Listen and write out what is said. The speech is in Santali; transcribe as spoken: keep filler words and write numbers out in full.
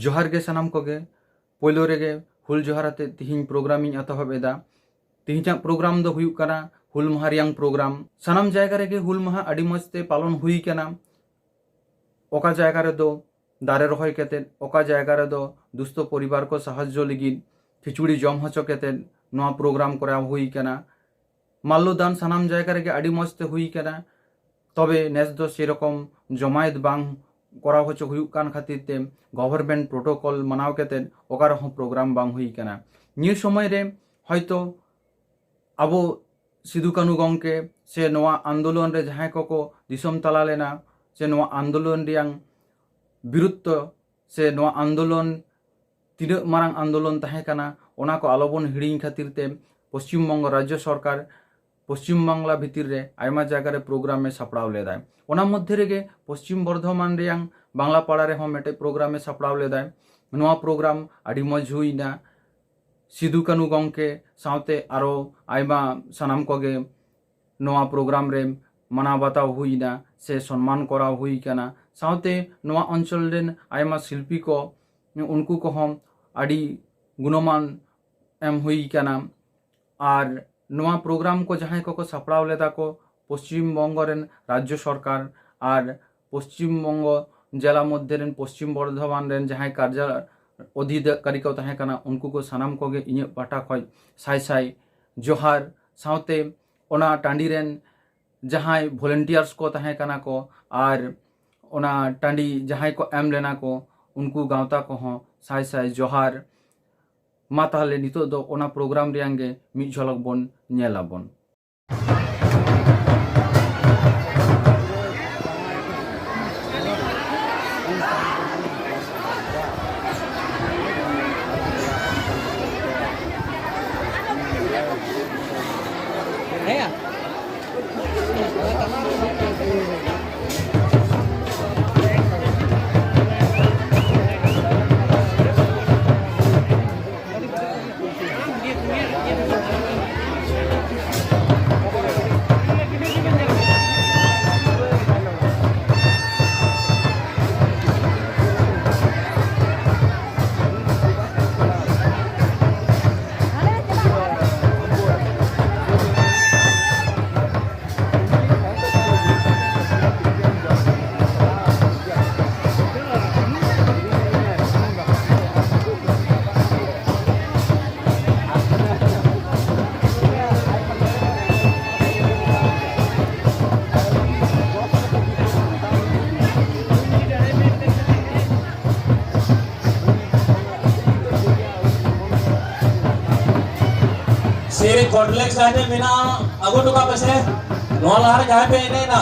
ᱡᱚᱦᱟᱨ ᱜᱮ ᱥᱟᱱᱟᱢ ᱠᱚᱜᱮ᱾ ᱯᱳᱭᱞᱳ ᱨᱮᱜᱮ ᱦᱩᱞ ᱡᱚᱦᱟᱨ ᱟᱛᱮ ᱛᱤᱦᱤᱧ ᱯᱨᱳᱜᱨᱟᱢ ᱤᱧ ᱮᱛᱚᱦᱚᱵ ᱮᱫᱟ᱾ ᱛᱤᱦᱤᱧᱟᱜ ᱯᱨᱳᱜᱨᱟᱢ ᱫᱚ ᱦᱩᱭᱩᱜ ᱠᱟᱱᱟ ᱦᱩᱞ ᱢᱟᱦᱟ ᱨᱮᱭᱟᱝ ᱯᱨᱳᱜᱨᱟᱢ᱾ ᱥᱟᱱᱟᱢ ᱡᱟᱭᱜᱟ ᱨᱮᱜᱮ ᱦᱩᱞ ᱢᱟᱦᱟ ᱟᱹᱰᱤ ᱢᱚᱡᱽ ᱛᱮ ᱯᱟᱞᱚᱱ ᱦᱩᱭ ᱠᱟᱱᱟ᱾ ᱚᱠᱟ ᱡᱟᱭᱜᱟ ᱨᱮᱫᱚ ᱫᱟᱨᱮ ᱨᱚᱦᱚᱭ ᱠᱟᱛᱮᱫ, ᱚᱠᱟ ᱡᱟᱭᱜᱟ ᱨᱮᱫᱚ ᱫᱩᱥᱛᱚ ᱯᱚᱨᱤᱵᱟᱨ ᱠᱚ ᱥᱟᱦᱟᱡᱽᱡᱚ ᱞᱟᱹᱜᱤᱫ ᱠᱷᱤᱪᱩᱲᱤ ᱡᱚᱢ ᱦᱚᱪᱚ ᱠᱟᱛᱮᱫ ᱱᱚᱣᱟ ᱯᱨᱳᱜᱨᱟᱢ ᱠᱚᱨᱟᱣ ᱦᱩᱭ ᱠᱟᱱᱟ᱾ ᱢᱟᱞᱞᱚ ᱫᱟᱱ ᱥᱟᱱᱟᱢ ᱡᱟᱭᱜᱟ ᱨᱮᱜᱮ ᱟᱹᱰᱤ ᱢᱚᱡᱽ ᱛᱮ ᱦᱩᱭ ᱠᱟᱱᱟ᱾ ᱛᱚᱵᱮ ᱱᱮᱥ ᱫᱚ ᱥᱮᱨᱚᱠᱚᱢ ᱡᱚᱢᱟᱭᱮᱛ ᱵᱟᱝ ᱠᱚᱨᱟᱣ ᱦᱚᱪᱚ ᱦᱩᱭᱩᱜ ᱠᱟᱱ ᱠᱷᱟᱹᱛᱤᱨ ᱛᱮ ᱜᱚᱵᱷᱚᱨᱱᱢᱮᱱᱴ ᱯᱨᱳᱴᱳᱠᱚᱞ ᱢᱟᱱᱟᱣ ᱠᱟᱛᱮᱫ ᱚᱠᱟ ᱨᱮᱦᱚᱸ ᱯᱨᱳᱜᱨᱟᱢ ᱵᱟᱝ ᱦᱩᱭ ᱠᱟᱱᱟ᱾ ᱱᱤᱭᱟᱹ ᱥᱚᱢᱚᱭ ᱨᱮ ᱦᱚᱭᱛᱳ ᱟᱵᱚ ᱥᱤᱫᱩ ᱠᱟᱹᱱᱩ ᱜᱚᱢᱠᱮ ᱥᱮ ᱱᱚᱣᱟ ᱟᱱᱫᱳᱞᱚᱱ ᱨᱮ ᱡᱟᱦᱟᱸᱭ ᱠᱚᱠᱚ ᱫᱤᱥᱚᱢ ᱛᱟᱞᱟ ᱞᱮᱱᱟ, ᱥᱮ ᱱᱚᱣᱟ ᱟᱱᱫᱳᱞᱚᱱ ᱨᱮᱭᱟᱝ ᱵᱤᱨᱩᱫᱷ ᱥᱮ ᱱᱚᱣᱟ ᱟᱱᱫᱳᱞᱚᱱ ᱛᱤᱱᱟᱹᱜ ᱢᱟᱨᱟᱝ ᱟᱱᱫᱳᱞᱚᱱ ᱛᱟᱦᱮᱸ ᱠᱟᱱᱟ, ᱚᱱᱟ ᱠᱚ ᱟᱞᱚᱵᱚᱱ ᱦᱤᱲᱤᱧ ᱠᱷᱟᱹᱛᱤᱨ ᱛᱮ ᱯᱚᱥᱪᱤᱢ ᱵᱚᱝᱜᱚ ᱨᱟᱡᱽᱡᱚ ᱥᱚᱨᱠᱟᱨ ᱯᱚᱥᱪᱤᱢ ᱵᱟᱝᱞᱟ ᱵᱷᱤᱛᱤᱨ ᱨᱮ ᱟᱭᱢᱟ ᱡᱟᱭᱜᱟ ᱨᱮ ᱯᱨᱳᱜᱨᱟᱢ ᱮ ᱥᱟᱯᱲᱟᱣ ᱞᱮᱫᱟᱭ᱾ ᱚᱱᱟ ᱢᱚᱫᱽᱫᱷᱮ ᱨᱮᱜᱮ ᱯᱚᱥᱪᱤᱢ ᱵᱚᱨᱫᱷᱚᱢᱟᱱ ᱨᱮᱭᱟᱝ ᱵᱟᱝᱞᱟ ᱯᱟᱲᱟ ᱨᱮᱦᱚᱸ ᱢᱤᱫᱴᱮᱡ ᱯᱨᱳᱜᱨᱟᱢ ᱮ ᱥᱟᱯᱲᱟᱣ ᱞᱮᱫᱟᱭ᱾ ᱱᱚᱣᱟ ᱯᱨᱳᱜᱨᱟᱢ ᱟᱹᱰᱤ ᱢᱚᱡᱽ ᱦᱩᱭᱱᱟ᱾ ᱥᱤᱫᱩ ᱠᱟᱹᱱᱩ ᱜᱚᱢᱠᱮ ᱥᱟᱶᱛᱮ ᱟᱨᱚ ᱟᱭᱢᱟ ᱥᱟᱱᱟᱢ ᱠᱚᱜᱮ ᱱᱚᱣᱟ ᱯᱨᱳᱜᱨᱟᱢ ᱨᱮ ᱢᱟᱱᱟᱣ ᱵᱟᱛᱟᱣ ᱦᱩᱭᱱᱟ ᱥᱮ ᱥᱚᱱᱢᱟᱱ ᱠᱚᱨᱟᱣ ᱦᱩᱭ ᱠᱟᱱᱟ᱾ ᱥᱟᱶᱛᱮ ᱱᱚᱣᱟ ᱚᱧᱪᱚᱞ ᱨᱮᱱ ᱟᱭᱢᱟ ᱥᱤᱞᱯᱤ ᱠᱚ, ᱩᱱᱠᱩ ᱠᱚᱦᱚᱸ ᱟᱹᱰᱤ ᱜᱩᱱᱚᱢᱟᱱ ᱮᱢ ᱦᱩᱭ ᱠᱟᱱᱟ᱾ ᱟᱨ ᱱᱚᱣᱟ ᱯᱨᱳᱜᱨᱟᱢ ᱠᱚ ᱡᱟᱦᱟᱸᱭ ᱠᱚᱠᱚ ᱥᱟᱯᱲᱟᱣ ᱞᱮᱫᱟ ᱠᱚ, ᱯᱚᱥᱪᱤᱢ ᱵᱚᱝᱜᱚ ᱨᱮᱱ ᱨᱟᱡᱽᱡᱚ ᱥᱚᱨᱠᱟᱨ ᱟᱨ ᱯᱚᱥᱪᱤᱢ ᱵᱚᱝᱜᱚ ᱡᱮᱞᱟ ᱢᱚᱫᱽᱫᱷᱮ ᱨᱮᱱ ᱯᱚᱥᱪᱤᱢ ᱵᱚᱨᱫᱷᱚᱢᱟᱱ ᱨᱮᱱ ᱡᱟᱦᱟᱸᱭ ᱠᱟᱨᱡᱟ ᱚᱫᱷᱤᱠᱟᱨᱤ ᱠᱚ ᱛᱟᱦᱮᱸ ᱠᱟᱱᱟ, ᱩᱱᱠᱩ ᱠᱚ ᱥᱟᱱᱟᱢ ᱠᱚᱜᱮ ᱤᱧᱟᱹᱜ ᱯᱟᱦᱴᱟ ᱠᱷᱚᱱ ᱥᱟᱭ ᱥᱟᱭ ᱡᱚᱦᱟᱨ᱾ ᱥᱟᱶᱛᱮ ᱚᱱᱟ ᱴᱟᱺᱰᱤ ᱨᱮᱱ ᱡᱟᱦᱟᱸᱭ ᱵᱷᱚᱞᱮᱱᱴᱤᱭᱟᱨᱥ ᱠᱚ ᱛᱟᱦᱮᱸ ᱠᱟᱱᱟ ᱠᱚ ᱟᱨ ᱚᱱᱟ ᱴᱟᱺᱰᱤ ᱡᱟᱦᱟᱸᱭ ᱠᱚ ᱮᱢ ᱞᱮᱱᱟ ᱠᱚ, ᱩᱱᱠᱩ ᱜᱟᱶᱛᱟ ᱠᱚᱦᱚᱸ ᱥᱟᱭ ᱥᱟᱭ ᱡᱚᱦᱟᱨ᱾ ᱢᱟ ᱛᱟᱦᱞᱮ ᱱᱤᱛᱚᱜ ᱫᱚ ᱚᱱᱟ ᱯᱨᱳᱜᱨᱟᱢ ᱨᱮᱭᱟᱝ ᱜᱮ ᱢᱤᱫ ᱡᱷᱚᱞᱚᱠ ᱵᱚᱱ ᱧᱮᱞ ᱟᱵᱚᱱ᱾ ᱠᱚᱢᱯᱞᱮᱠᱥ ᱡᱟᱦᱟᱸ ᱴᱷᱮᱱ ᱢᱮᱱᱟᱜᱼᱟ, ᱟᱹᱜᱩ ᱦᱚᱴᱚ ᱠᱟᱜ ᱯᱮᱥᱮ᱾ ᱱᱚᱣᱟ ᱞᱟᱦᱟᱨᱮ ᱡᱟᱦᱟᱸᱭ ᱯᱮ ᱮᱱᱮᱡ ᱮᱱᱟ,